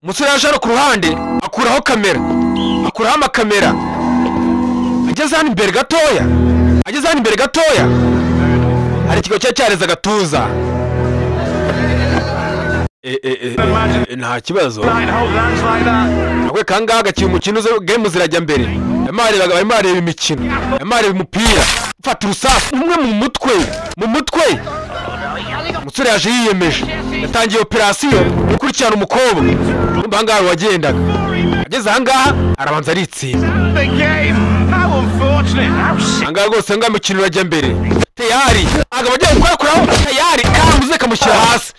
Umusore yaje hano ku ruhande akuraho kamera, akuraho amakamera. Ageze hano imbere gatoya, ageze hano imbere gatoya, hari ikigo cyari cyareze agatuza. Nta kibazo. Akwe kangaha gakina umukino, game zirajya mbere. Barimo bareba imikino, barimo bareba umupira. Fata urusasu umwe mu mutwe, mu mutwe. Umusore yaje yiyemeje, yatangiye operasiyo gukurikirana umukobwa. Urumva ahangaha wagendaga, ageze ahangaha arabanza aritsinda. Ahangaha rwose ahangaha umukino urajya mbere. Tayari agaba agiye gukorakoraho, tayari kamuze kamushyira hasi.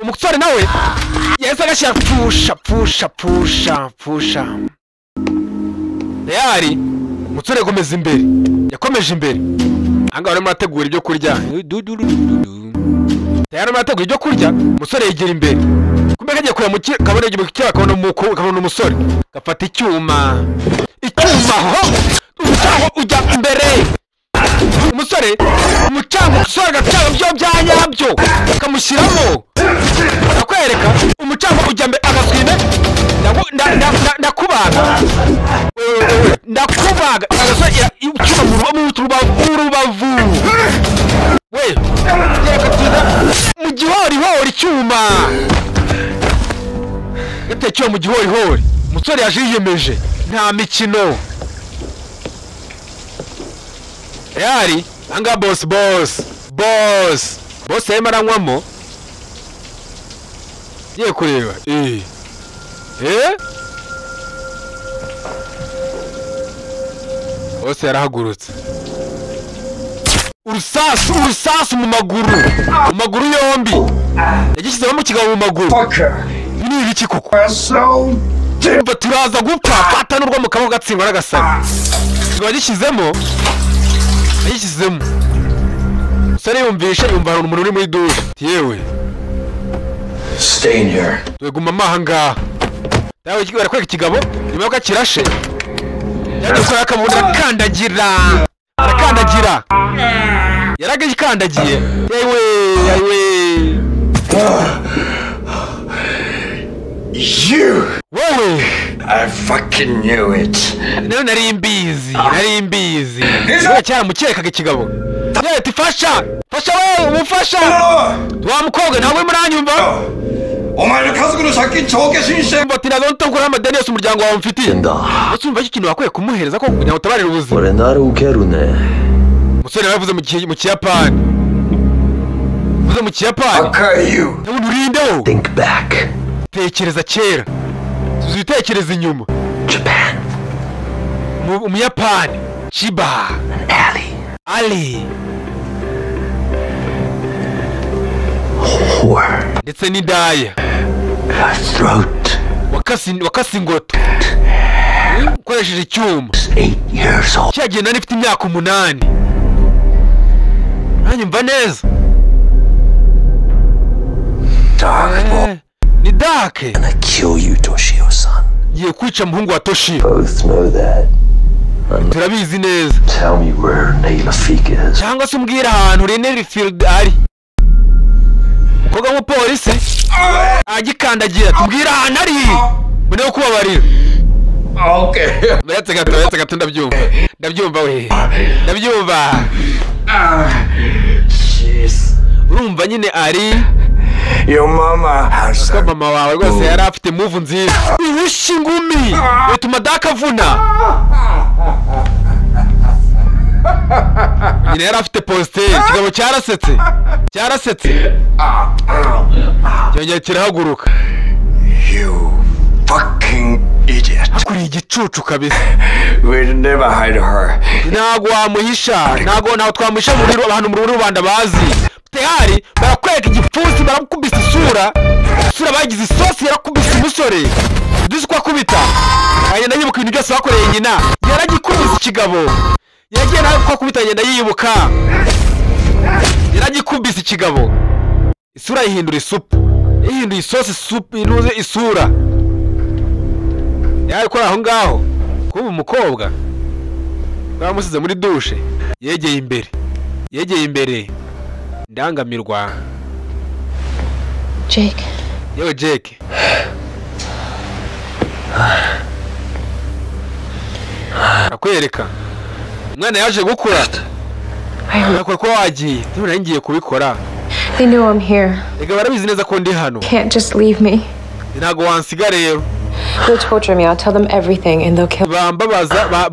Umusore nawe yahise agashyira pfusha pfusha pfusha pfusha. Tayari umusore yakomeza imbere, yakomeje imbere. Ahangaha barimo barategura ibyo kurya. Tayari barimo barategura ibyo kurya, umusore yegera imbere. Kumbe kagiye kureba mu kabone kabona umusore gafata icyuma, icyuma ho umucango ujya imbere. Umusore umucango umusore agacanga byo bya nyabyo kamushyiramo, akwereka umucango ujya imbere agaswime. Ndakubaga, ndakubaga. Agasore icyuma mu rubavu we mu gihorihori icyuma gateye icyuma mu gihorihori. Umusore yaje yiyemeje, nta mikino. Tayari ahangaha boss boss boss boss yarimo aranywamo, ngiye kureba boss yarahagurutse. Urusasu, urusasu mu maguru, mu maguru yombi yagishyizemo mu kigabo mu maguru. Ni ibiki koko? Umva turaza gupfa. Fata n'urwo mu kaboko gatsindwa n'agasaro. Kikaba gishyizemo, yagishyizemo. Umusore yumvishe, yumva hari umuntu uri muri dushe. Yewe Stay in here. Tuguma aha ngaha. Dawe barakwereka ikigabo nyuma yuko kirashe. Yagikora akabona arakandagira, arakandagira, yaragikandagiye. Yewe yewe. You! Wowe! I fucking knew it. Nayo nari mbizi, nari mbizi. Niba cyaramukekaga ikigabo. Yewe ati fasha, fasha we, umufasha. Wa mukobwa ntabwo urimo uranyumva. お前の家族の借金帳消しにして Ati ntabwo ntokora amadeni yose umuryango wawe umfitiye. Ese umva iki kintu wakwiye kumuhereza ko kugira ngo utabarire ubuzima. 俺なら受けるね Umusore yavuze mu Kiyapani. Yavuze mu Kiyapani. Fuck you. Ndabona urindeho. Think back. Tekereza kera. Subiza ibitekerezo inyuma. Japan. Umuyapani Chiba Alley. Ali Whore. ndetse n'indaya. A throat. Wakase ingoto ukoresheje icyuma. 8 years old. Cyagihe nari mfite imyaka 8. Nanyumva neza. Dark boy. Ni dark. Gonna kill you, Toshio-san. Ngiye kwica umuhungu wa Toshio. Both know that. Turabizi neza. Tell me where Nayla Fik is. Cyangwa se umbwira ahantu Rene Field ari. Umukobwa w'umupolisi agikandagira, tubwira ahantu ari. Mbone kubabarira. Okay. Uretse gato, uretse gato, ndabyumva. Ndabyumva we. Ndabyumva. Jeez. Urumva nyine ari Your mama has ko mama wawe rwose yari afite move nziza. Urushyi ingumi bituma dakavuna. Nyine yari afite positeri, ikigabo cyarasetse, cyarasetse, cyongera kirahaguruka. You fucking idiot. Akuriye igicucu kabisa. We'll never hide her. Ntabwo wamuhisha, ntabwo ntabwo twamuhisha muri abantu muri rubanda bazi. Tehari barakwereka igipfunsi, baramukubise isura, isura bagize isosi, yarakubise umusore. Duzi ko akubita, agenda yibuka ibintu byose bakoreye nyina, yaragikubise ikigabo. Yagiye nawe ko akubita agenda yibuka, yaragikubise ikigabo. Isura yihindura isupu, yihinduye isosi, isupu inuze isura. Yari kuri aho ngaho kuba umukobwa bamusize muri dushe, yegeye imbere, yegeye imbere. Ndangamirwa. Jake. Yewe Jake. Arakwereka umwana yaje gukura. Nakora ko wagiye, none ngiye kubikora. They know I'm here. Ega barabizi neza ko ndi hano. Can't just leave me. Ntago wansiga rero. They'll torture me. I'll tell them everything and they'll kill. Bambabaza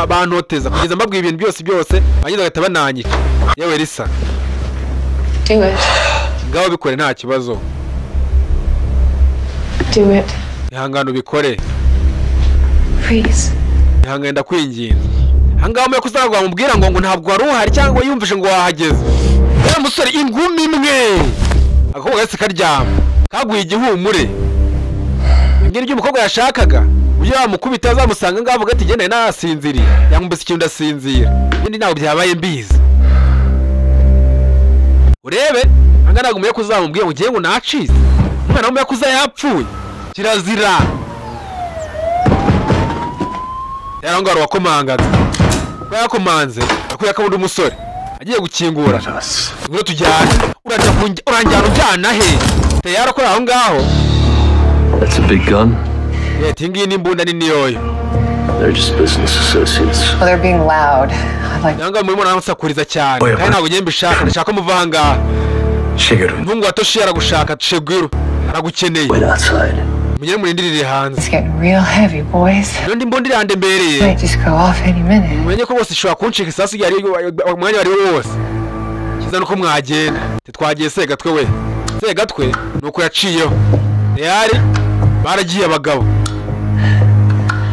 bantoteza kugeza mbabwiye ibintu byose byose, bangiza bagahita bananyica. Yewe Lisa. Do it. Ngaho bikore nta kibazo. Do it. Ihangane ubikore. Please. Ihangane ndakwinginze. Ahangaha muye kuzagwa mubwira ngo ntabwo wari uhari cyangwa yumvishe ngo wahageze. Ya musore ingumi imwe. Akobwa gase karyama. Kaguye igihumure. Ngiri ibyo umukobwa yashakaga. Uyo yamukubita azamusanga ngavuga ati genda nasinziriye. Yamumbese ikintu ndasinzira. Ibindi ntabwo byabaye mbizi. Urebe angana gumuye kuzamubwira ngo ngiye ngo nacize. Umwana w'umuye kuza yapfuye. Kirazira. Yarangwa wakomangaga. Yakomanze akuye akabundi umusore agiye gukingura. Ngo tujyane. Urajya uranjyana ujyana he? Tayari ko aho ngaho. That's a big gun. Yeah, tingi ni imbunda nini yoyo. They're just business associates. Well, they're being loud. I'd like. Nanga murimo namusakuriza cyane. Kandi ntabwo ngiye mbishaka, ndashaka muva aha ngaha. Shigeru. Mungu watoshi aragushaka, Shigeru aragukeneye. Wait outside. Mugere murindirire hanze. It's getting real heavy, boys. Ndi mbunda irandembereye. Might just go off any minute. Mumenye ko bose ishobora kuncika isasu yari umwanya wari wose. Kiza nuko mwagenda. Twagiye Segatwe we. Segatwe nuko yaciyeho. Yari baragiye abagabo.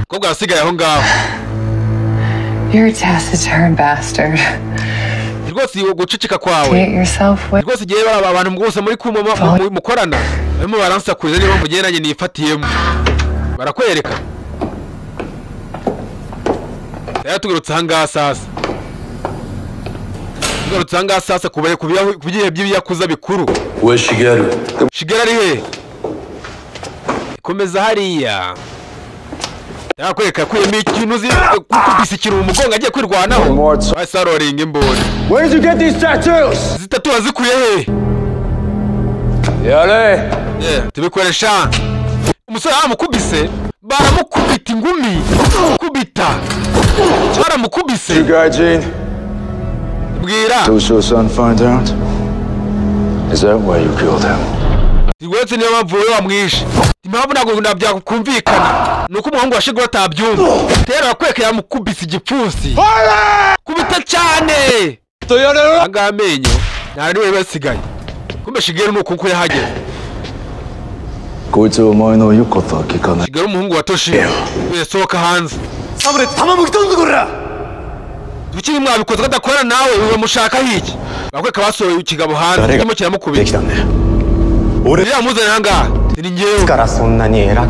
Kobwa asigaye aho ngaho. You're a taciturn bastard. Rwose guceceka kwawe. Rwose igihe bari abantu bwose muri kumwe mukorana barimo baransakuriza niba mugeranye nifatiyemo. Barakwereka. Rero tugarutse aha ngaha sasa. Tugarutse aha ngaha sasa kubere kubihe by'ibiyakuza bikuru. We Shigeru. Shigeru ari he? Komeza hariya. Yakwereka kuyemo ikintu uzi kukubisa ikintu mu mugongo agiye kwirwanaho. Basaroringa imbunda. Where did you get these tattoos? Zitatu wazikuye he? Yare. Yeah, tubikoresha. Umusore aramukubise, baramukubita ingumi. Kubita. Baramukubise. You guy Gene. Bwira. Toshio-san finds out. Is that why you killed him? Rwose niyo mpamvu wowe wamwishe. Impamvu ntabwo byakumvikana nuko umuhungu wa Shigeru atabyumva. Tera akweka yamukubise igipfunsi. Kubita cyane. Anga amenyo nta niwe basigaye. Kumbe Shigeru nuko uko yahageze. Shigeru umuhungu wa Toshi yasohoka hanze. Ukiri mwabikoze kadakora nawe uramushaka hiki. Bakweka basohoye ikigabo hanze kirimo kiramukubita. Uriya muzana hanga ni ngewe.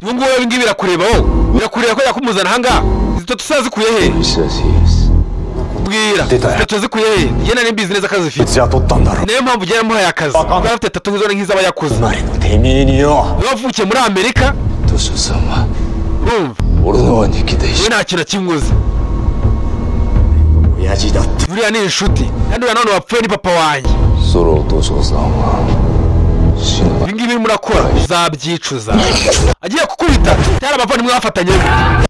Ubu ngubu ibi ngibi birakureba wowe. Birakureba ko yakumuzana hanga. Izi tutazi kuye he? Bwira. Tutazi kuye he? Njye nari mbizi neza akazi ifite. Niyo mpamvu ugera muhaye akazi. Kuko afite tatu nk'izo nk'iz'abayakuza. Wavukiye muri Amerika? Urumva? We nta kintu na kimwe uzi. Uriya ni inshuti. Kandi uriya none wapfuye ni papa wanjye. Ibi ngibi murakora uzabyicuza. Agiye kukubita tayari abavandimwe bafatanye.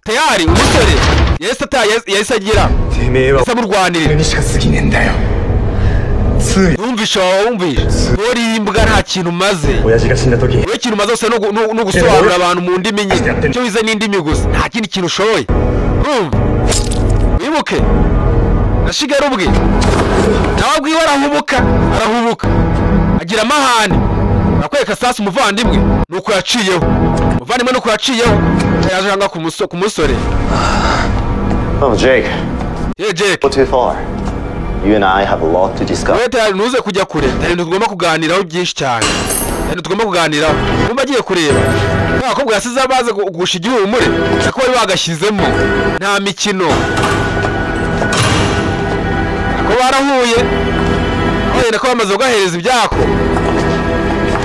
Tayari umusore yahise agira yahise amurwanirira. Wumvishe wumvishe uri imbwa nta kintu umaze. Wowe ikintu umaze gusa no gusobanurira abantu mu ndimi nyine. Icyo wize ni indimi gusa nta kindi kintu ushoboye. Urumva? Wibuke na Shigeru ubwe nawe ubwiwe arahubuka arahubuka agira amahane. Nakwereka sasa umuvandimwe nuko yaciyeho. Umuvandimwe nuko yaciyeho yaje hanga ku musore. Oh Jake. Hey Jake. Go too far. You and I have a lot to discuss. Wewe tayari ntuze kujya kure. Tayari tugomba kuganiraho byinshi cyane. Tayari tugomba kuganiraho. Kumba agiye kureba. Abakobwa yasize abaze kugusha igihumure. Ko bari bagashyizemo. Nta mikino. Ko barahuye. Aho ko bamaze kugahereza ibyako.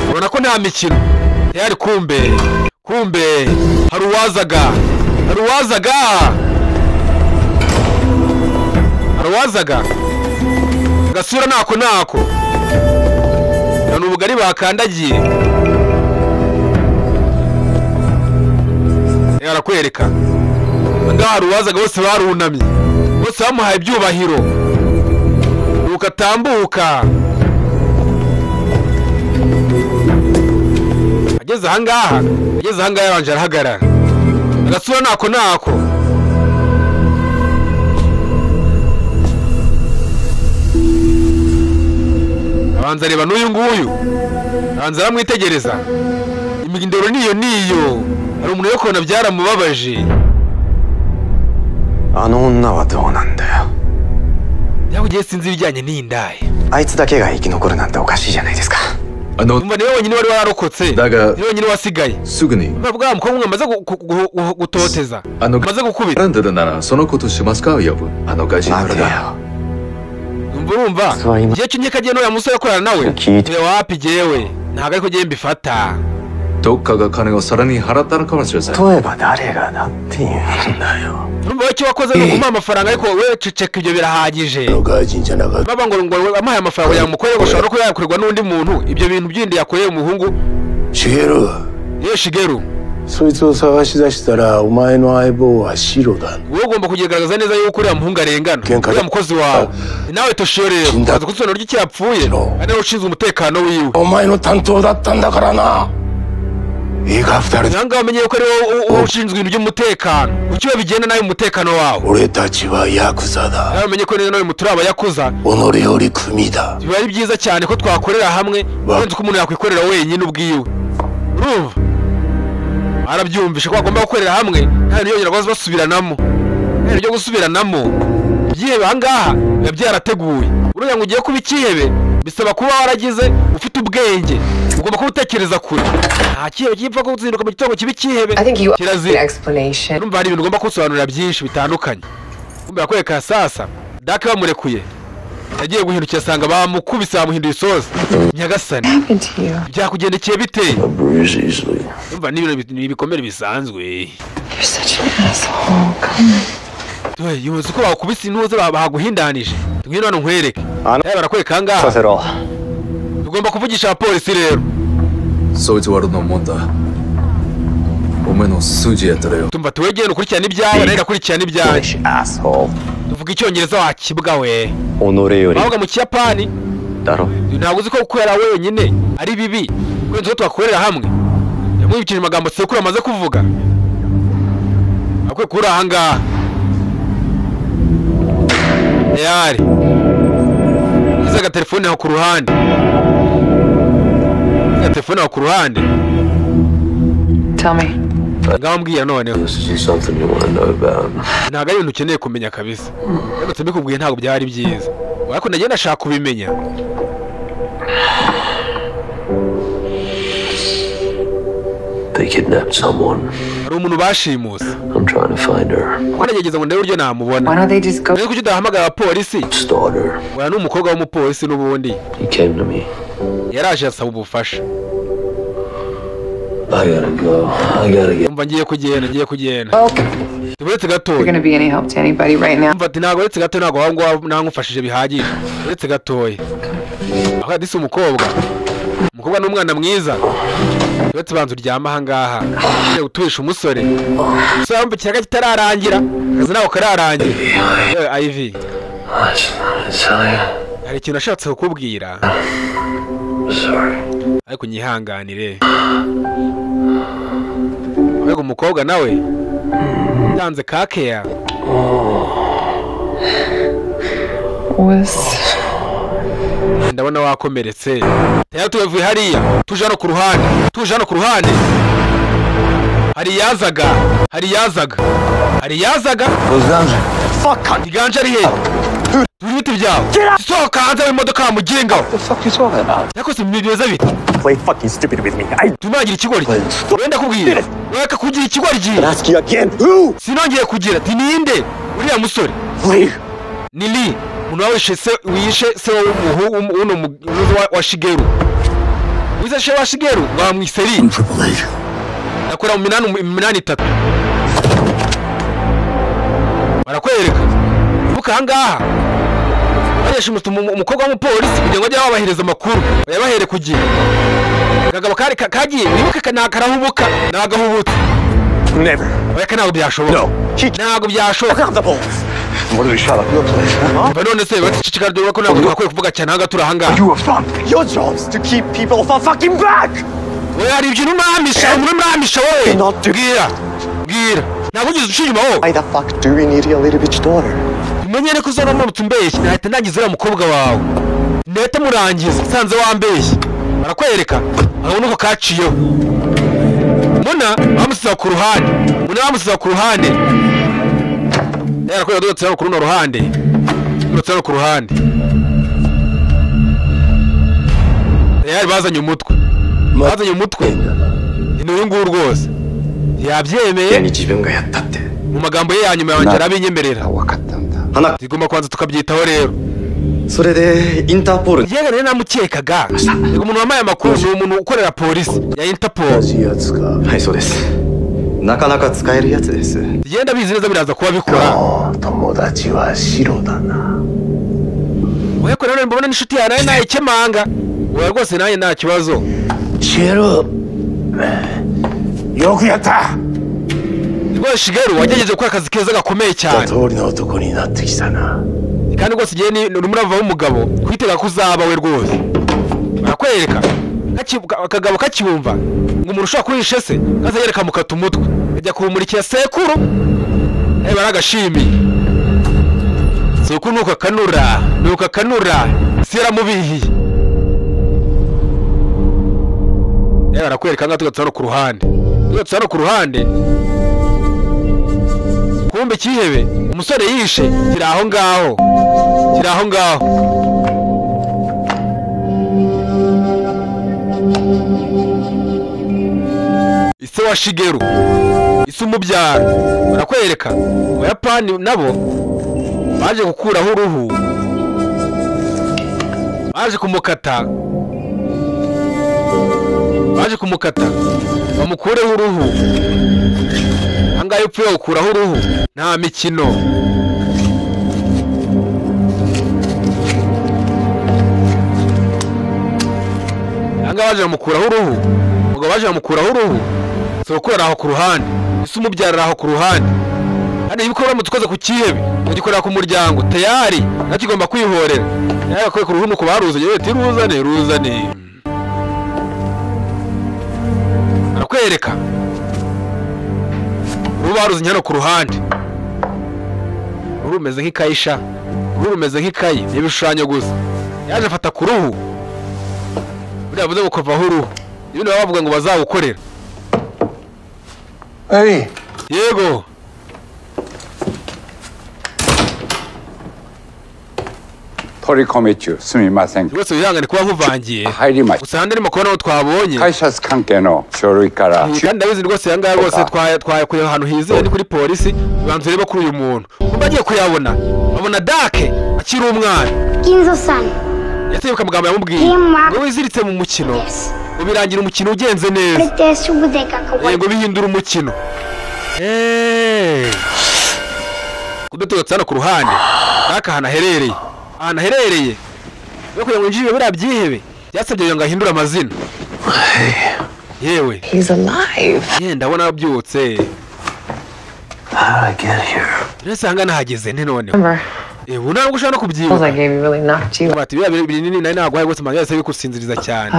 Ubona ko nta mikino. Tayari kumbe. Kumbe hari uwazaga. Hari uwazaga. Hari uwazaga. Gasura nako nako. None ubugari bakandagiye. Arakwereka. Ngaha hari uwazaga bose barunamye, bose bamuhaye ibyubahiro. Nuko atambuka ageze ahangaha, ageze ahangaha yabanje arahagarara, agasura nako nako. Abanza areba n'uyu nguyu, abanza aramwitegereza. Imigindoro niyo niyo, hari umuntu yo kubona byaramubabaje. あの女はどうなんだよ。 Byakugiye sinzi ibijyanye n'iyi ndaya. あいつだけが生き残るなんておかしいじゃないですか。 あの Umva, niwe wenyine wari wararokotse, だが niwe wenyine wasigaye. すぐに Bwa mukobwa umwe amaze gutoteza, あの amaze gukubita. ランドルならそのことしますか呼ぶあの外人 待てだ よ。 Umva, urumva 実は今 igihe cy'imyaka agiye n'uriya musore akorana nawe. Kite. Oya, wapi jyewe ntabwo ariko jyewe mbifata. どっかが金をさらに払ったのかもしれません。 例えば誰がだって言うんだよ。 Urumva we icyo wakoze ni ukumuha amafaranga, ariko we ceceka, ibyo birahagije. 外人じゃなかっ Baba ngo amuhaye amafaranga kugira ngo umukore, ngo ashobora no kuba yakorerwa n'undi muntu ibyo bintu byindi yakoreye umuhungu. たシゲル Yewe Shigeru, そいつを探し出したらお前の相棒はシロだ。 Wowe ugomba kugaragaza neza yuko uriya muhungu arengana, Kenka- uriya mukozi wawe. Ni nawe Toshio rero Shinda- aza kudusobanurira uburyo icyo yapfuye, No. ari nawe ushinzwe umutekano wiwe. お前の担当だったんだからな。いいか二人。 Aha ngaha umenye yuko ari wowe ushinzwe ibintu by'umutekano, uko iyo bigenda nawe umutekano wawe. 俺たちはヤクザだ。 Nawe umenye ko neza nawe turi abayakuza. 己より組だ。 Biba ari byiza cyane ko twakorera hamwe kurenza uko umuntu yakwikorera wenyine ubwiwe. Urumva arabyumvishe ko bagomba gukorera hamwe, nta bintu byongera kuba basubiranamo, nta bintu byo gusubiranamo. Ibyihebe ahangaha biba byarateguye. Uriya ngo ugiye kuba ikihebe bisaba kuba waragize ufite ubwenge, ugomba kuba utekereza kure. Nta kihebe gipfa kuzinduka mu gitondo kiba ikihebe. I think you owe an Kirazira. explanation. Urumva hari ibintu ugomba kusobanurira byinshi bitandukanye. Kumbe yakwereka sasa dake bamurekuye, yagiye guhindukira asanga bamukubise, bamuhinduye isosi. Nyagasani, Happened to you? byakugendekeye bite? I bruise easily. Urumva ni ibintu ni ibikomere bisanzwe. You're such an asshole. Come on. Tuwe, yuzi ko bakubise intuze baguhindanije. Ngwino hano nkwereke. Ano- Eh, barakwereka ahangaha. させろ。 Tugomba kuvugisha abapolisi rero. そいつは俺のもんだ。お前の筋やったらよ。 Tumva tuwegere ukurikirana ibyawe, nawe ndakurikirana ibyanjye. Asshole. Tuvuga icyongereza wa kibwa we. 己より Bavuga mu Kiyapani. だろ。 Ntabwo uzi ko gukorera wenyine ari bibi kurenza uko twakorera hamwe. Yamwibukije amagambo sekuru amaze kuvuga. Akwiye kuri ahangaha yari iza agatelefone aho ku ruhande, iza agatelefone aho ku ruhande. Tell me. Ngaho mbwira noneho. This isn't something you want to know about. Ntabwo ari ibintu ukeneye kumenya kabisa. Ndamutse mbikubwiye ntabwo byari byiza, ariko nagiye ndashaka kubimenya. They kidnapped someone. Hari umuntu bashimuse. I'm trying to find her. Kuko nagerageza ngo ndebe uburyo namubona. Why don't they just go? Mbere kuki udahamagara abapolisi? Starter. Uriya ni umukobwa w'umupolisi n'ubundi. He came to me. Yaraje asaba ubufasha. I gotta go. I gotta get. Umva, ngiye kugenda, ngiye kugenda. Well, Uretse gatoya. you're gonna be any help to anybody right now. Umva ati ntabwo, uretse gato, ntabwo aho ngaho nangufashije bihagije, uretse gatoya. Aho disi umukobwa, umukobwa ni umwana mwiza. Uretse banza uryama aha ngaha, ugiye guturisha umusore. Umusore wumva ikiraga kitararangira, akazi ntabwo kararangira. Yewe Ivy, I just wanted to tell you. hari ikintu nashatse kukubwira. Sorry. Ariko nyihanganire. Ariko umukobwa nawe yanze kakeya. Was Ndabona wakomeretse. Tayari tubavuye hariya, tuje hano ku ruhande, tuje hano ku ruhande. Hari yazaga, hari yazaga, hari yazaga. Iganje ari he? Turi ibiti byawe, sohoka hanze w'imodoka, muginga. The fuck you talking about? Yakoze bimeze bite? Play fucking stupid with me. I Tumagira ikigoryi, wenda kubwira reka kugira ikigoryi. Ask you again. Who? Sinongeye kugira ati ninde uriya musore? Lee. Ni Lee, umuntu wawishe se, wishe se w'uno wa Shigeru. Wize se wa Shigeru bamwise Lee. 888. Akora mu minani iminani itatu. Barakwereka ibuka ahangaha bariyashimuse umukobwa w'umupolisi kugira ngo ajye abahereza amakuru, bayabahere ku gihe. Akagabo kari kagiye wibuke, ni akarahubuka, ni agahubutse. Never. Oya, ntabwo byashoboka. No. Ntabwo byashoboka. Got the balls. What do we shut up your place? Huh? Mva none se bacicika dore ko ntabwo twakwiye kuvuga cyane ahangaha, turi ahangaha. You have fun. Your job's to keep people off our fucking back. Oya, hari ibintu muramisha, umuntu muramisha wowe. Not do- Bwira, bwira, ntabwo ugize uca inyuma wowe. Why the fuck do we need your little bitch daughter? Umenye ko uzaba uramutse umbeshye nahita ndangiza uriya mukobwa wawe, nahita murangiza nsanze wambeshye. Barakwereka akabona uko kaciyeho. Muna bamusiza ku ruhande, muna bamusiza ku ruhande. Yarakwereka dutse hano ku runo ruhande, dutse hano ku ruhande. Yari bazanye umutwe, bazanye umutwe ni uyu nguyu rwose yabyemeye. に自分がやったって Mu magambo ye ya nyuma yongera abinyemerera. 分かったんだ花 Tugomba kubanza tukabyitaho rero. それでインターポール Yewe rero namukekaga. Yego, umuntu wambaye amakuru ni umuntu ukorera polisi ya Interpol. じやつか はいそうですなかなか使えるやつです Genda bizi neza biraza kuba bikora. 友達は白だな Oya, ko rero mbona n'inshuti yawe nayo nayikemanga. Oya rwose, nanjye nta kibazo. シエルよくやった Rwose Shigeru, wagerageje gukora akazi keza gakomeye cyane. 通りの男になってきたな Kandi rwose igihe ni urimo urava w'umugabo kwitega ko uzaba we rwose. Barakwereka akagabo kakibumva ngo umuntu ushobora kurisha se kaza yereka mukata umutwe ajya kuwumurikira sekuru. Eh, baragashimiye sekuru nuko akanura, nuko akanura se yaramubihiye. Eh, barakwereka ngaho tugatsa no ku ruhande, tugatsa no ku ruhande. Kumbe ikihebe umusore yishe kiri aho ngaho, kiri aho ngaho. Ise wa Shigeru, ise umubyara. Barakwereka Abayapani nabo baje gukuraho uruhu, baje kumukata, baje kumukata bamukureho uruhu. Ahangaha iyo upfuye gukuraho uruhu nta mikino. Ahangaha baje bamukuraho uruhu, umugabo baje bamukuraho uruhu. Sokora aho ku ruhande, ise umubyara aho ku ruhande. Hano iyo uramutse ukoze ku kihebe ugikorera ku muryango tayari nacyo igomba kwihorera. Nawe akwiye ku ruhu nuko baruzanye, yewe tiruzane ruzane. Barakwereka uruhu baruzanye hano ku ruhande. Uruhu rumeze nk'ikayi sha, uruhu rumeze nk'ikayi, ni ibishushanyo gusa. Yaje afata ku ruhu, buriya buze bukavaho uruhu, ibindi baba bavuga ngo bazawukorera. はい Yego. 取り込み中すみません Rwose wihangane kuba nkuvangiye. 入りました Gusa andi makuru naho twabonye. 警察関係の書類から Kandi ndabizi rwose aya ngaya rwose twayakuye ahantu hizewe ni kuri polisi. Banza urebe kuri uyu muntu kuba agiye kuyabona, babona Dake akiri umwana. 金蔵さん Ndetse yibuka amagambo yamubwiye ngo wiziritse mu mukino ngo birangira umukino ugenze こ neza. れってすぐでかかわいい Yego, bihindura umukino. Kudatutse hano ku ruhande Dake ahantu aherereye, ahantu aherereye yo kugira ngo yinjire biriya byihebe byasabye ngo ahindure amazina. Yewe. He's alive. Ye, ndabona abyutse. How did I get here? Mbese aha ngaha nahageze nte noneho? Remember, Eh, ubu ntabwo ushobora no pills kubyibuka. I gave you really knocked you. Bati biriya binini nari naguhaye rwose mama yahise bikusinziriza cyane.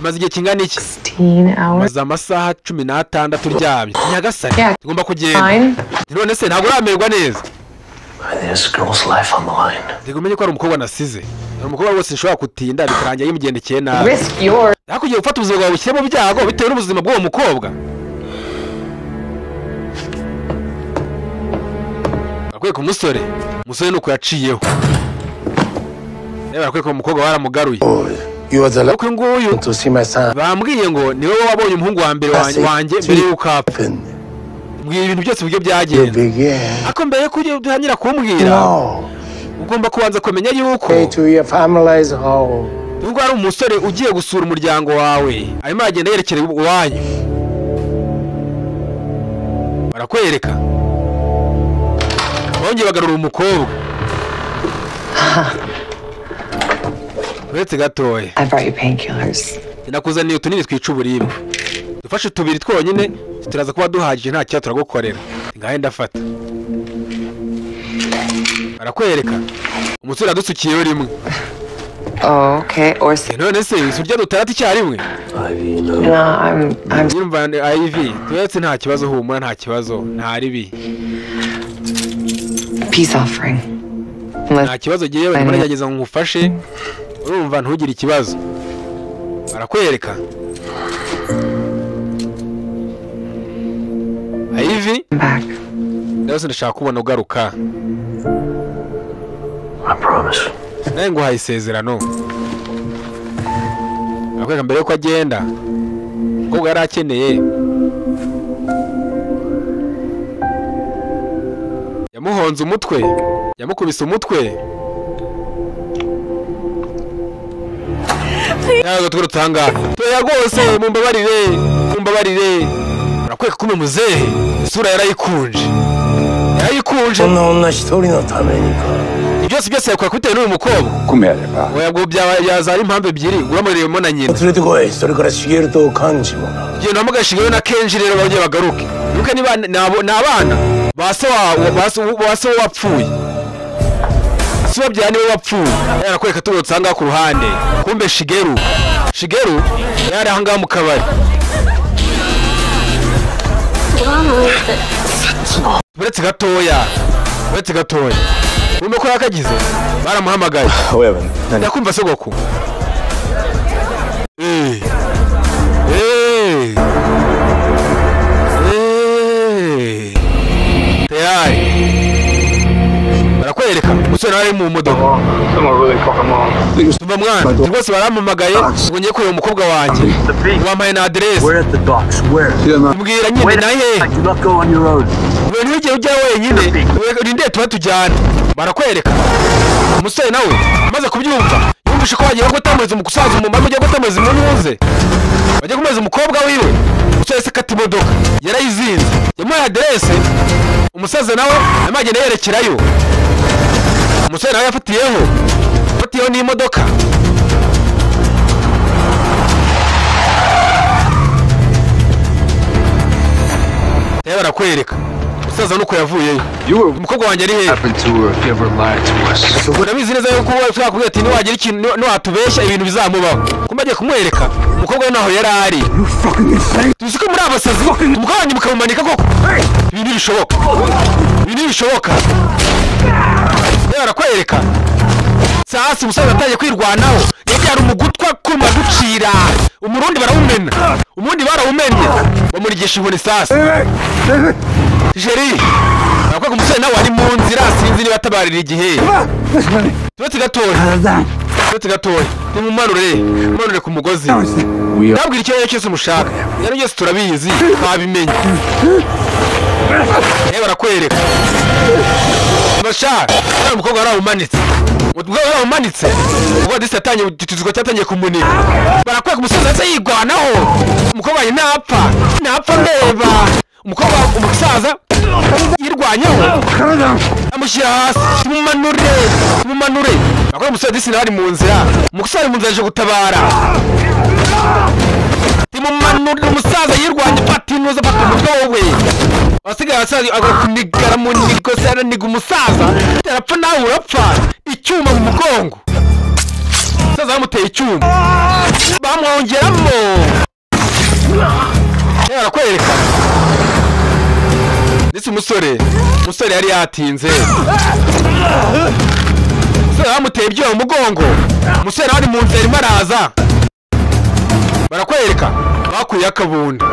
Maze igihe kingana iki? 16 hours. Maze amasaha 16 uryamye. Nyagasani, Yeah. tugomba kugenda. Fine. None se ntabwo uramererwa neza? This girl's life on the line. Reka umenye ko hari umukobwa nasize, hari umukobwa rwose nshobora gutinda bikarangira yimugendekeye nabi. Risk yours. Ariko ugiye gufata ubuzima bwawe bushyire mu byago bitewe n'ubuzima bw'uwo mukobwa. Barakwereka umusore, umusore nuko yaciyeho. Reba, barakwereka umukobwa baramugaruye. You are the last Ariko uyu nguyu to see my son. bambwiye ngo ni wowe wabonye umuhungu wa mbere wanjye mbere y'uko apfa. Mbwira ibintu byose uburyo byagenze. Begin. Ariko mbere yuko ugiye utangira kumbwira, No. ugomba kubanza kumenya yuko Pay to your family's home. ubwo hari umusore ugiye gusura umuryango wawe, arimo aragenda yerekera iwanyu. Barakwereka bongeye bagarura umukobwa uretse gatoya. I brought you painkillers. Nakuzaniye utunini twica uburibwe, dufashe tubiri twonyine Turaza kuba duhagije, nta kibazo, turagukorera. Ngahe ndafata. Barakwereka umusore adusukiyeho rimwe. Oh, okay. Or None se urya dutaratu icyarimwe? No, I'm Yumva Ivy, turetse, nta kibazo, humura, nta kibazo, nta ribi. Peace offering. Unless Nta kibazo, giye barimo aragerageza ngo ngufashe, urumva, ntugire ikibazo. Barakwereka Ivy. I'm back. Ndabona ndashaka kubona ugaruka. I promise. Nawe nguhaye isezerano. Barakwereka mbere yuko agenda, umukobwa yari akeneye, yamuhonze umutwe, yamukubise umutwe. Ntabwo twirutanga toya rwose, mumbabarire, mumbabarire. Barakwereka ko muzehe isura yarayikunje, yarayikunje. こんな女一人のためにか。 Byose byose yakora bitewe n'uyu mukobwa. 組めれば Oya, ngo byaba yazara impamvu ebyiri uramureyemo na nyina. 連れてこい。それから茂と幹事もな。 Genda uhamagare Shigeru na Kenji rero, bongere bagaruke. Wibuke niba ni abana ba se wawe, ba se wapfuye, si babyara niwe wapfuye. Yarakwereka tugarutse ahangaha ku ruhande, kumbe Shigeru yari ahangaha mu kabari. Uretse gatoya, uretse gatoya, urumva ko yakagize, baramuhamagaye. 親分何 Ndakumva, sogoku. Eh. Eh. Eh. Tayari. Barakwereka umusore nawe ari mu modoka. Tuva mwana, rwose barampamagaye ngo ngiye kureba umukobwa wanjye. Wampaye na aderese. We're at the docks. Where? Mbwira nyine na hehe. Do not go on your own. We ntugire ujya wenyine, urinde tuba tujyana. Barakwereka umusore nawe amaze kubyumva, yumvishe ko bagiye gutamuriza umusaza, umumama ugiye gutamuriza umuntu, bagiye kumeza umukobwa wiwe. Umusore se kata imodoka yarayizinze, yamuhaye aderese. Umusaza nawe arimo agenda yerekerayo. Umusore nawe yafatiyeho n'imodoka. Rero barakwereka umusaza nuko yavuyeyo. Umukobwa wanjye ari hehe? Urabizi neza yuko ushobora kubwira ati niwagira ikintu, niwatubeshya ibintu bizamubaho. Kumbe agiye kumwereka umukobwa we naho yari ari. Tuzi ko muri abasazi, umukobwa wanjye mukamumanika koko? Ibi ntibishoboka, ibi ntibishoboka. Rero barakwereka sasa umusaza atangiye kwirwanaho, yagiye hari umugutwa kuma gucira umurundi, barawumena, umurundi barawumennye, bamurigisha inkoni. Sasa jeri barakwereka umusore nawe ari mu nzira, sinzi niba atabarira igihe. Turetse gatoya, turetse gatoya, nimumanure, mumanure ku mugozi. Ndabwira icyo ari cyo cyose mushaka, ibyo byose turabizi, twabimenye. Rero barakwereka bashaka umukobwa warawumanitse, umukobwa warawumanitse ubwo disi yatangiye igituzuko cyatangiye kumunika. Barakwereka umusaza ndetse yigwanaho, umukobwa wanjye ntapfa, ntapfa ndeba. Umukobwa, umusaza yirwanyeho, amushyira hasi. Tumumanure, tumumanure. Barakwereka umusore disi nawe ari mu nzira, umusore ari mu nzira aje gutabara. Timumanure, umusaza yirwanye, fata intuza, fata umutwe wowe. Wasigaye abasaza agakunigara mu nigo se, araniga umusaza, arapfa nawe urapfa. Icyuma mu mugongo, umusaza bamuteye icyuma, bamwongeramo. Rero barakwereka ndetse umusore yari yatinze, umusore bamuteye ibyuma mu mugongo, umusore nawe ari mu nzira arimo araza. Barakwereka bakuyeho akabunda,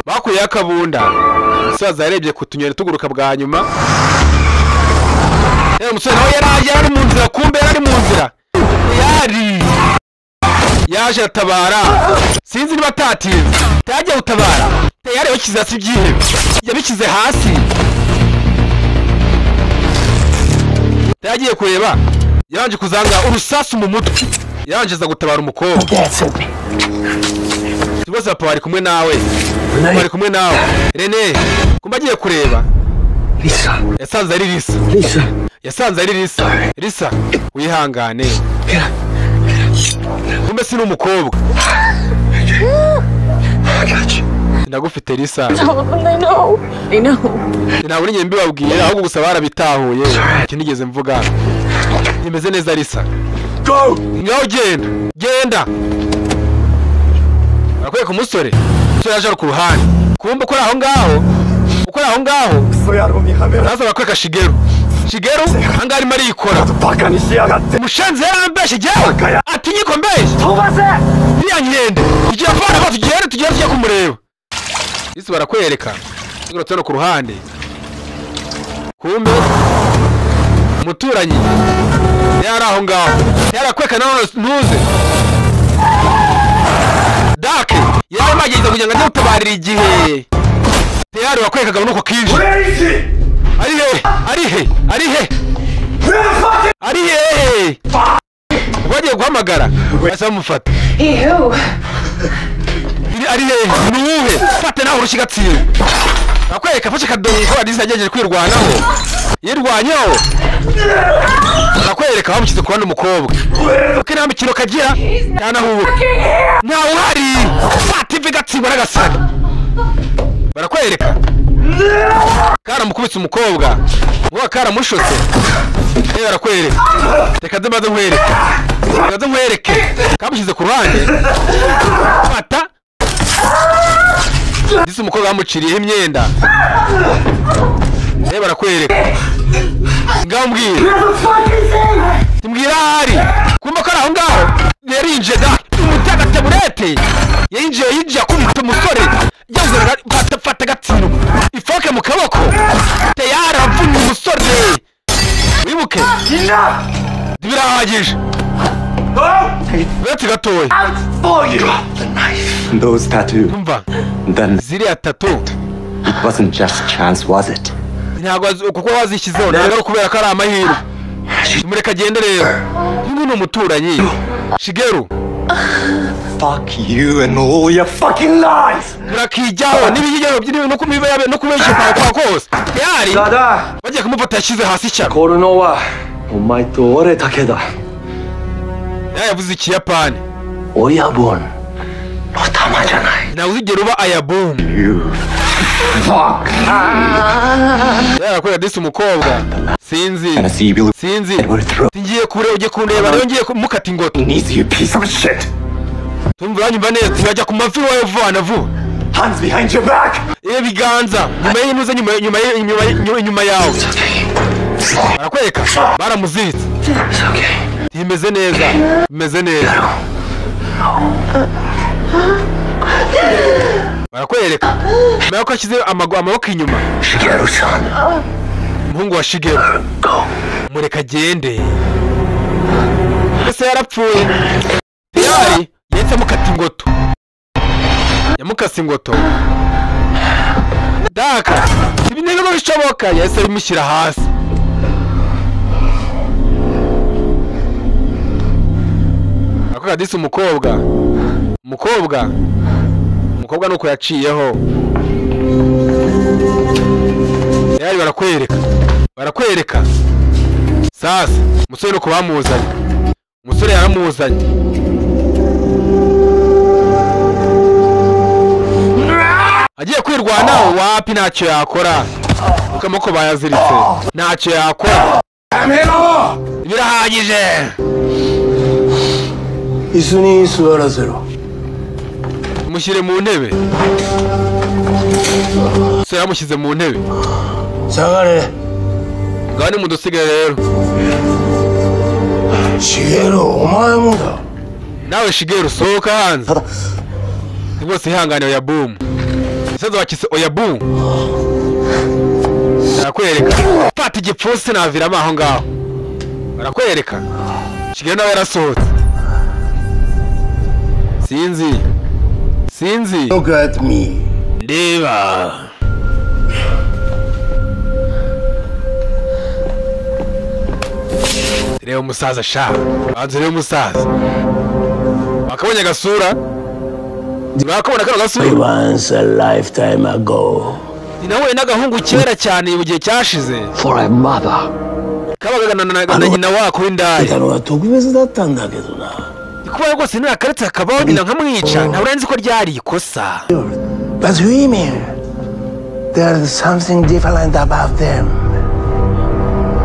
bakuyeho akabunda. Umusaza yarebye ku tunyoni tuguruka bwa nyuma. Rero umusore nawe yari mu nzira, kumbe yari mu nzira, yari yaje atabara, sinzi niba atatinze tajya gutabara. Tayari yabishyize hasi ibyihebe, yabishyize hasi, yagiye kureba, yabanje kuzanga urusasu mu mutwe, yabanje aza gutabara umukobwa. Rwose papa bari kumwe nawe, bari kumwe nawe Rene. Kumba agiye kureba yasanze ari Lisa, yasanze ari Lisa. Lisa, wihangane. Kumbe si n'umukobwa. Ndagufite Lisa. Tell them they know. They know. Ntabwo nigeze mbibabwira, ahubwo gusa barabitahuye. Icyo nigeze mvuga. Nimeze neza, Lisa. Go! Ngaho genda, genda. Barakwereka umusore. Umusore yaje ari ku ruhande, kumbe ukora aho ngaho, ukora aho ngaho. Naza barakwereka Shigeru. Shigeru ahangaha arimo arikora. バカにしやがって Umushenzi yarambeshye jyewe, ati nyiko mbeshye iriya nkende igiye avana ko tugende, tugende tujye kumureba isi. Barakwereka tugarutse hano ku ruhande, kumbe umuturanyi yari aho ngaho, yarakwereka nanone ntuze dake yari arimo agerageza kugira ngo ajye gutabarira igihe. Teyari wakwerekaga nuko kinje ari he, ari he, ari he, ari hehe? Bagiye guhamagara, bahise bamufata. He who? Ari hehe? Ni uwuhe? Fate nawe urushyi gatsindwa. Bakwereka afashe akadongo ko Adisa yagerageje kwirwanaho, yirwanyeho. Barakwereka bamushyize ku ruhande umukobwa, kuko nta mikino kagira cyane, ntawe uhari. Fata ivi gatsindwa n'agasani. Barakwereka karamukubise umukobwa ngo karamushotse. Reba, barakwereka, reka nze mbanze nkwereke, reka nze nkwereke. Kamushyize ku ruhande, fata ndetse umukobwa bamuciriyeho imyenda. Reba, barakwereka. Ngaho mbwira, mbwira ahari. Kumva ko ari aho ngaho yarinjiye da umutega taburete, yinjiye, yinjiye akubita umusore yabuze. Fata, fata agatsindwa, ifoke mu kaboko. Teyari avunnye umusore. Wibuke, birahagije, uretse gatoya. Those tattoos. Umva. Then Ziriya tattoo. It wasn't just chance, was it? Ntabwo kuko wazishyizeho ntabwo ari ukubera ko ari amahirwe. Mureka agende rero. Uyu ni umuturanyi Shigeru. Fuck you and all your fucking lies! Murakijyaho n'ibijyaho no kubiba no kubeshya kwawe kwa kose. Yari bagiye kumufata, yashyize hasi cyane. 凍るのはお前と俺だけだ。 Yavuze ikiyapani. 親分の玉じゃない。 Ntawe uzigera uba ayabumu. You fuck! Yarakwereka disi umukobwa, sinzi. And I see you Sinzi. Edward throw Ngiye kure, ugiye kundeba rero, ngiye kumukata ingoto. needs you piece of shit! Tumva, uranyumva neza? Turajya ku mavi wawe vuba na vuba. Hands behind your back! Iyo biganza nyuma y'intuze, nyuma, nyuma, nyuma, nyuma, nyuma yawe. Barakwereka baramuziritse. Ntimeze neza, bimeze neza. Barakwereka nyuma yuko ashyize amaboko inyuma. Shigeru-san. Umuhungu wa Shigeru, mureka agende. Ese yarapfuye? Tayari yahise amukata ingoto, yamukase ingoto daka. Ibi ntabwo bishoboka, yahise bimushyira hasi. Ako kadisi umukobwa, umukobwa, umukobwa nuko yaciyeho. Yari barakwereka, barakwereka sasa umusore nuko bamuzanye. Umusore yaramuzanye. Agiye kwirwanaho, wapi, ntacyo yakora kuko amaboko bayaziritse, ntacyo yakora. Birahagije. 椅子に座らせろ。 Mushyire mu ntebe. Umusore yamushyize mu ntebe. 下がれ。 Ngaho ni mudusigaye rero. 茂お前もだ。 Nawe Shigeru, sohoka hanze rwose. Ihangane oya bumu, umusaza wakise oya bumu. Barakwereka fata igipfunsi naviramo aho ngaho. Barakwereka Shigeru nawe yarasohotse. Sinzi, sinzi. Look at me. Ndeba. Reba umusaza sha, banza urebe umusaza. Bakabonye agasura, urakabona kano gasura? Once a lifetime ago. Nahuye n'agahungu kera cyane mu gihe cyashize. For a mother. Kabaga na nyina wako w'indaya. たのが特別だったんだけどな。 Kuba rwose narakaretse hakabaho nyina nkamwica, ntabwo nzi ko ryari ikosa. But women, there's something different about them.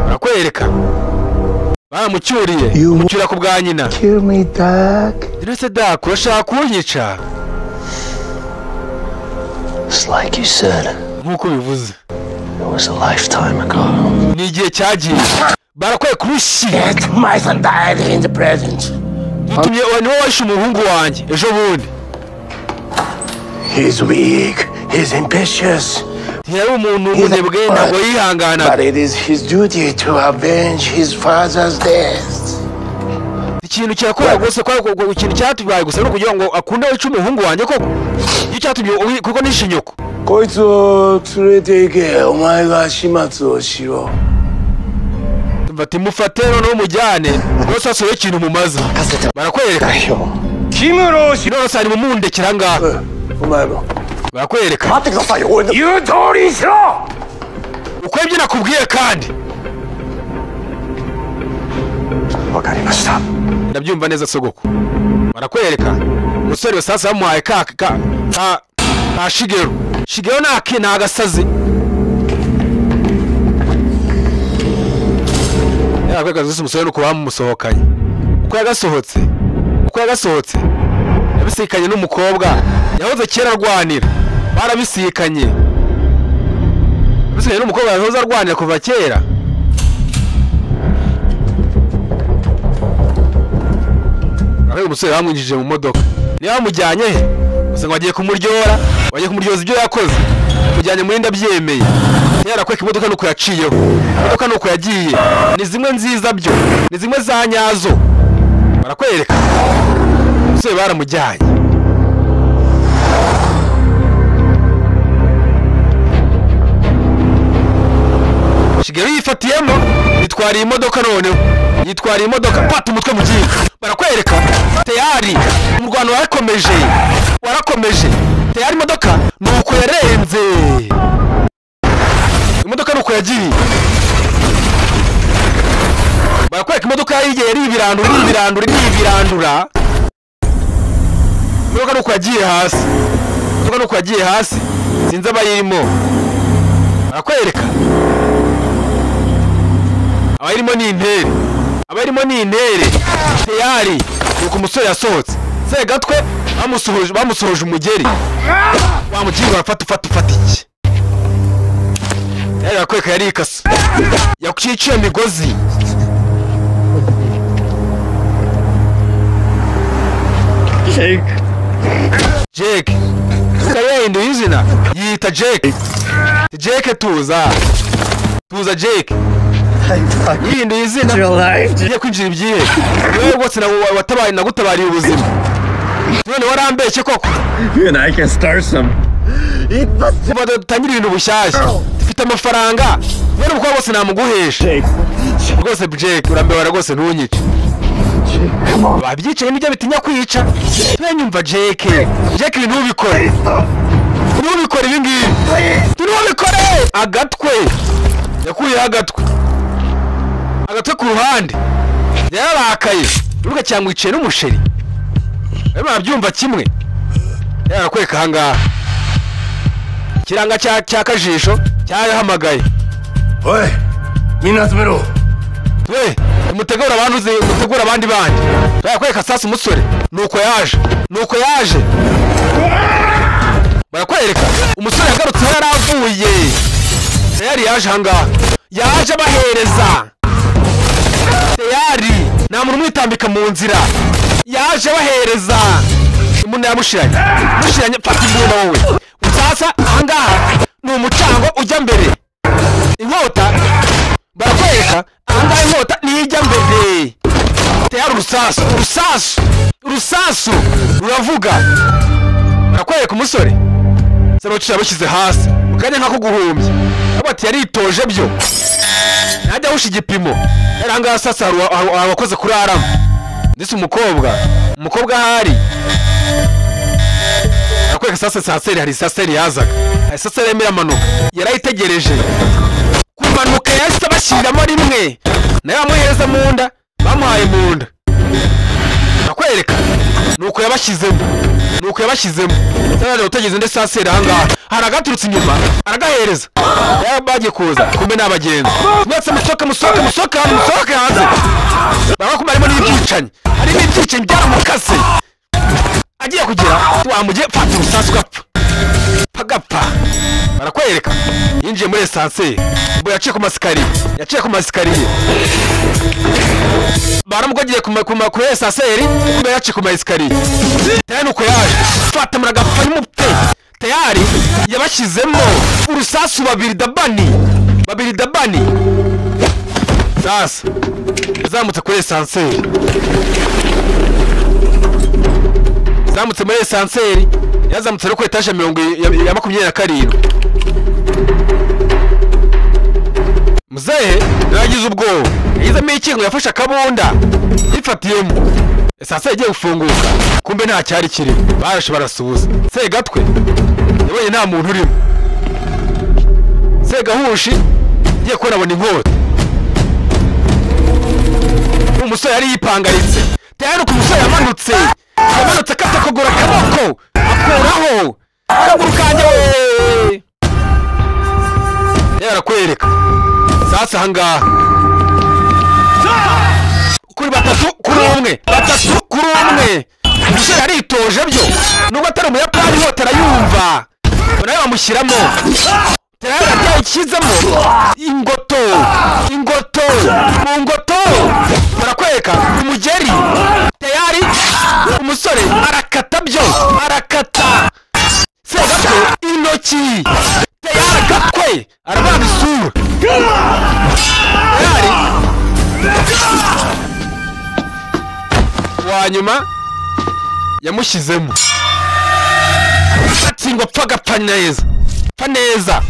Barakwereka baramucyuriye, mucyura ku bwa nyina. Kill me, Doc. Ndetse Doc, urashaka kunyica? It's like you said. Nk'uko bivuze. It was a lifetime ago. Ni igihe cyagiye. Barakwereka urushyi. My son died in the present. Dutumye niwe wishe umuhungu wanjye ejo bundi. He's weak. He's ambitious. Ntiyari umuntu w'umunebwe, ntabwo yihangana. But it is his duty to avenge his father's death. Ikintu cyakora gusa kwa ikintu cyatubaye gusa no kugira ngo akunde wice umuhungu wanjye koko. Iyo cyatumye kuko nishe nyoko. こいつを連れて行け。お前が始末をしろ。 Bati mufate noneho mujyane rwose asohoye ikintu mumaze. Barakwereka. キムロシ none se ari mumundekera ngaha. お前も。 Barakwereka. 待ってくださいよ。俺の 言う通りにしろ。 Uko ibyo nakubwiye kandi. わかりました。 Ndabyumva neza sogoko. Barakwereka. Umusore wa sasa bamuhaye ka ka ka ka Shigeru. Shigeru naki ni agasazi. Yarakwereka gusa umusore nuko bamusohokanye. Uko yagasohotse. Uko yagasohotse. Yabisikanye n'umukobwa yahoze kera arwanira. Barabisikanye. Yabisikanye n'umukobwa yahoze arwanira kuva kera. Aho umusore bamwinjije mu modoka. Niba bamujyanye he? Gusa ngo bagiye kumuryora, bagiye kumuryoza ibyo yakoze. Bamujyanye muri ndabyemeye. Yarakwereka imodoka nuko yaciyeho. Imodoka nuko yagiye. Ni zimwe nziza byo. Ni zimwe za nyazo. Barakwereka. Umusore baramujyanye. Shigeru yifatiyemo, yitwariye imodoka noneho. Yitwariye imodoka, pata umutwe mu gihe. Barakwereka tayari umurwano warakomeje. Warakomeje. Tayari imodoka nuko yarenze. Imodoka nuko yagiye. Barakwereka imodoka yagiye yari ibirandura, ibirandura, ibirandura. Imodoka nuko yagiye hasi. Imodoka nuko yagiye hasi. Sinzi abayirimo. Barakwereka. Abayirimo ni intere. Abayirimo ni intere. Tayari nuko umusore yasohotse. Segatwe bamusohoje umugeri. Wamukinga barafata ufata ufata iki. Yari akweka yari ikase. Yakuciye imigozi. Jake. Jake. Yahinduye izina yita Jake. Jake tuza. Tuza Jake. Yihinduye izina. Ngiye kwinjira ibyihe. Wewe rwose watabaye nagutabariye ubuzima. None warambeshye koko. You and I can start some. Dutangire ibintu bushyashya. Dufite amafaranga. None umukobwa rwose namuguhesha. Rwose Jake urambebara rwose ntunyice. Babyicaye nibyo bitinya kwica. Tunyumva Jake. Jake ntubikore. Ntubikore ibi ngibi. Ntubikore. Agatwe. Yakuyeho agatwe. Agatwe ku ruhande. Yararakaye. Urubuga cyangwa iciye n'umusheri. Barimo barabyumva kimwe. Yarakwereka aha ngaha. Ikiranga cya kajisho cyahamagaye. Oye, minazmero. We, mutegura abantu uzi, mutegura abandi bandi. Barakwereka sasa umusore. Nuko yaje. Nuko yaje. Barakwereka umusore yagarutse aho yaravuye. Tayari yaje aha ngaha. Yaje abahereza. Tayari nta muntu umwitambika mu nzira. Yaje abahereza. Imbunda yamushiranye. Mushiranye fata imbunda wowe. Sasa aha ngaha ni umucango ujya mbere. Inkota barakwereka aha ngaha inkota niyo ijya mbere. Tayari urusasu, urusasu, urusasu ruravuga. Barakwereka umusore. Sabacisha bashyize hasi. Mukanya nkako guhumbya. Bati yaritoje byo. Najya ahusha igipimo. Yari aha ngaha sasa hari abakoze kuri aramu. Ndetse umukobwa, umukobwa ahari. Barakwereka sasa saseri hari saseri yazaga. Hari saseri yemera amanuka. Yarayitegereje. Kumanuka yahise abashyiriramo rimwe. Nayo bamuhereza mu nda, bamuhaye mu nda. Nakwereka nuko yabashyizemo, nuko yabashyizemo. Sasa utegeze nde sasera ahangaha hari agaturutse inyuma aragahereza. Yabagiye kuza kumbe n'abagenzi. Mwese musoke musoke musoke hano, musoke hanze. Baba harimo n'ibyicanyi, harimo ibyicanyi byaramukase. Agiye kugira wamujye fata urusasu gapfa pagapfa. Barakwereka yinjiye muri esanse, ubwo yaciye ku masikariye, yaciye ku masikariye. Baramugogeye ku esanseri, kumbe yaciye ku masikariye. Tayari nuko yaje fata muragapfa nimupfe. Tayari yabashyizemo urusasu babiri dabani, babiri dabani. Sasa yazamutse kuri esanseri, yazamutse muri esanseri, yazamutse no ku etaje 27. Muzehe yagize ubwoba, yagizemo ikingo, yafashe akabunda yifatiyemo. Esanseri igiye gufunguka kumbe nta cyari kirimo, barashe barasuhuza. Segatwe yabonye nta muntu urimo. Segahushi igiye kubona abona inkota. Umusore yari yipangaritse. Tayari ku musore yamanutse, yamanutse akata akaguru akaboko akuraho akaguru kanjye we. Yarakwereka sasa ahangaha kuri batatu kuri umwe, batatu kuri umwe. Umusore yaritoje byo nubwo atari umuyapani inkota arayumva, nawe bamushyiramo. Tayari yashyizemo ingoto, ingoto mu ngoto. Barakwereka umugeri. Tayari umusore arakata byo, arakata. Segatwe intoki. Tayari agatwe arabana isura. Tayari wanyuma yamushyizemo atsindwa apfa agapfa neza, pfa neza.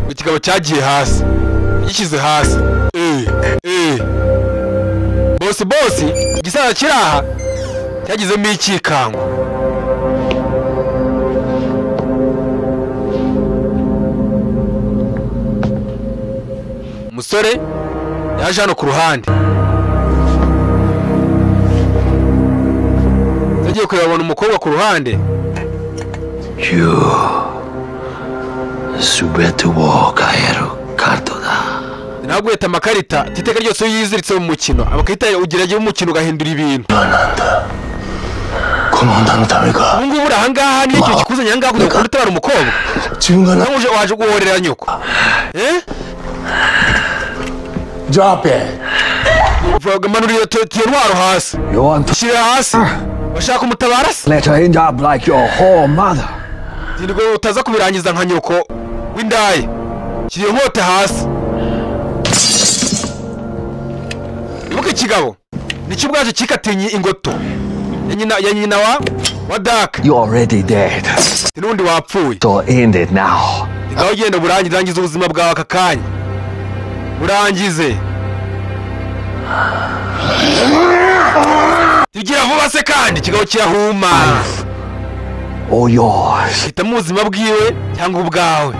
Ikigabo cyagiye hasi, gishyize hasi. Bosi bosi igisaza kiri aha cyagizemo ikikango. Umusore yaje hano ku ruhande, yagiye kureba abona umukobwa ku ruhande. Ntabwo wita amakarita iteka ryose iyo yiziritse mu mukino amakarita ugerageza umukino ugahindura ibintu. Ubu ngubu uri ahangaha ni ikintu kikuzanye ahangaha kugira ngo utabare umukobwa. Nawe waje guhorera nyoko. Drop it. Manura iyo ntwaro hasi, shyira hasi. Bashaka umutabara se? Let her end up like your whole mother. Ntabwo utaza kubirangiza nka nyoko w'indaya. Shyira iyo nkota hasi. Ibuka ikigabo nicyo ubwaje kikatinye ingoto ya nyina wa Dark. You already dead. N'undi wapfuye. So end it now. Ngaho genda burangize, rangiza ubuzima bwawe aka kanya. Burangize. Tugira vuba se kandi ikigabo kirahuma. All yours. Hitamo ubuzima bwiwe cyangwa ubwawe.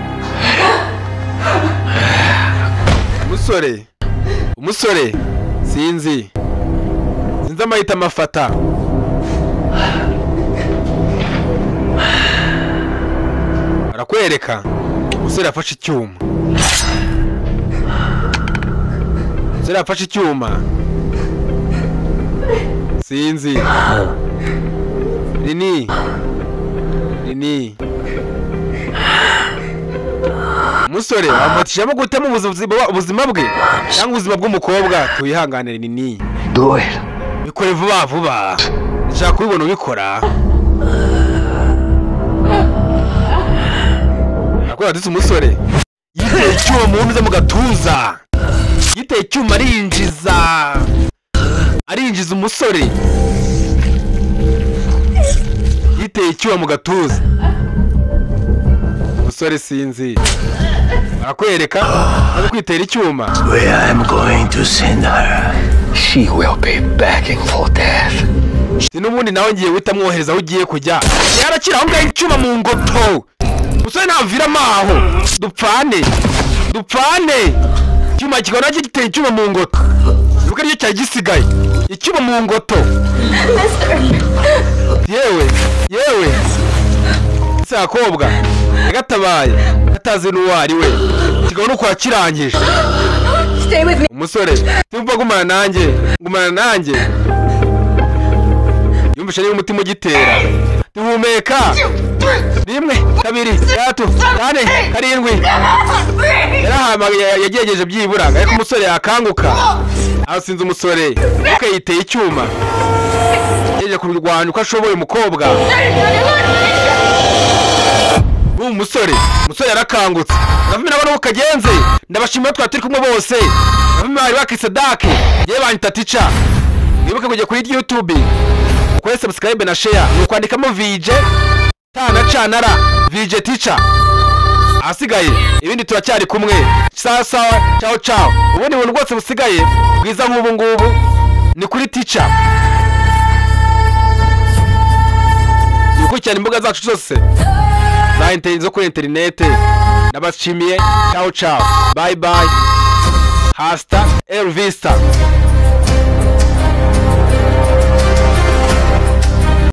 Umusore, umusore sinzi, sinzi amahitamo afata. Arakwereka umusore yafashe icyuma, umusore yafashe icyuma. Sinzi rini rini. Umusore amubatishamo gutema ubuzima bwe cyangwa ubuzima bw'umukobwa. Tuyihanganire nini, bikore vuba vuba, nshaka kubibona ubikora. Akora ndetse umusore yiteye icyuma mu ntuza mu gatuza, yiteye icyuma arinjiza, arinjiza umusore yiteye icyuma mu gatuza. Umusore sinzi arakwereka ari kwitera icyuma. Where I'm going to send her. She will be begging for death. N'ubundi nawe ngiye guhita mwohereza aho ugiye kujya. Yarakira aho ngaho icyuma mu ngoto. Umusore ntaviramo aho. Dupfane, dupfane. Icyuma kikaba nacyo giteye icyuma mu ngoto, ibuka aricyo cyari gisigaye, icyuma mu ngoto. Yewe yewe, se akobwa yagatabaye atazi n'uwo ari we, kikaba nuko yakirangije. Stay with me. Umusore tumva, gumana nanjye, gumana nanjye. Yumvishe niba umutima ugitera, duhumeka 1, 2, 3, 4, 7. Yarahamagaye, yagerageje byibura ariko umusore yakanguka. Aho sinzi umusore kuko yiteye icyuma, yagejeje kurwanya uko ashoboye umukobwa. Ubu umusore yarakangutse. Ndavumira abona uko kagenze. Ndabashimira, twari turi kumwe bose. Ndavumira bari bakise dake, yewe banyita tica. Mwibuke kujya kuri YouTube ukore subscribe na share, ni ukwandikamo VJ T na C na R, VJ Teacher. Ahasigaye ibindi turacyari kumwe. Sawa sawa, ciao ciao. Ubundi buntu bwose busigaye bwiza nk'ubu ngubu ni kuri Teacher. Ni ukurikirana imbuga zacu zose za zo kuri interinete. Ndabashimiye, ciao ciao, bye bye, hasta el vista.